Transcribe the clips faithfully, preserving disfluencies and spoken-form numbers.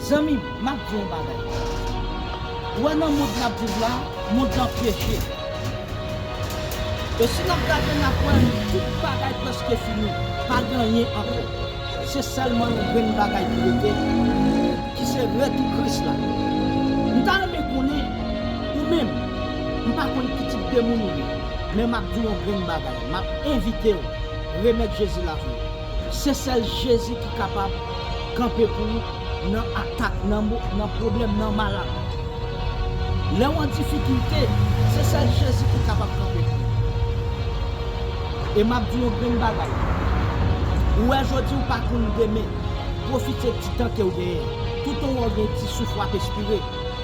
Zanmi m, m ap di w yon bagay. Ou wè nan mond n ap viv la, mond lan pyeje. E si n ap gade, n ap wè tout bagay prèske fini, pa gen anyen ankò. Se sèlman yon grenn bagay ki rete, ki se retou Kris la. M ta renmen konnen, ou menm, m pa konn ki tip de moun ou ye, men m ap di w yon grenn bagay, m ap envite w remèt Jezi lavi w. Se sèl Jezi ki kapab kanpe pou ou nan atak, nan mo-, nan pwoblèm, nan maladi. Lè w an difikilte, se sèl Jezi ki kapab kanpe pou ou. E m ap di w yon grenn bagay. Ou wè jodi, ou pa konn demen. Pwofite ti tan ke w genyen. Toutan w gen ti souf w ap espire,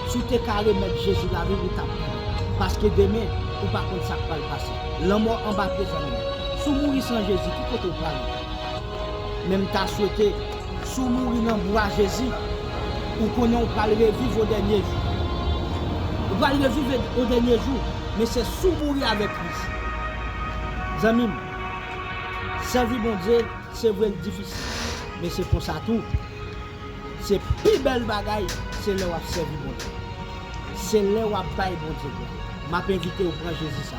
si w te ka remèt Jezi lavi w, ou t ap viv. Paske demen, ou pa konn sa k pral pase. Lanmò anba pye, zanmi m. Si w mouri san Jezi, ki kote w prale? Men m ta swete, si w mouri nan bra Jezi, ou konnen w pral reviv o dènye jou. Ou pral reviv o dènye jou, men se si w mouri avèk Kris. Zanmi m, sèvi Bondye, se vre l difisil, men se konsa tou. Se pi bèl bagay, se lè w ap sèvi Bondye. Se lè w ap bay Bondye glwa. M ap envite w pran Jezi sa.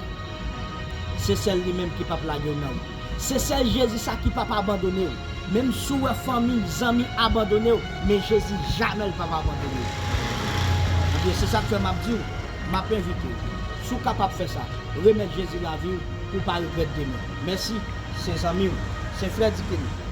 Se sèl li menm ki p ap lage w nan wout. Se sèl Jezi sa ki p ap abandone w. Menm si w wè fanmi, zanmi abandone w, men Jezi jamè l p ap abandone w. Ebyen, se sa k fè m ap di w, m ap envite w. Si w kapab fè sa, remèt Jezi lavi w pou w pa regrèt demen. Mèsi, se zanmi w, se Frè Dikeni.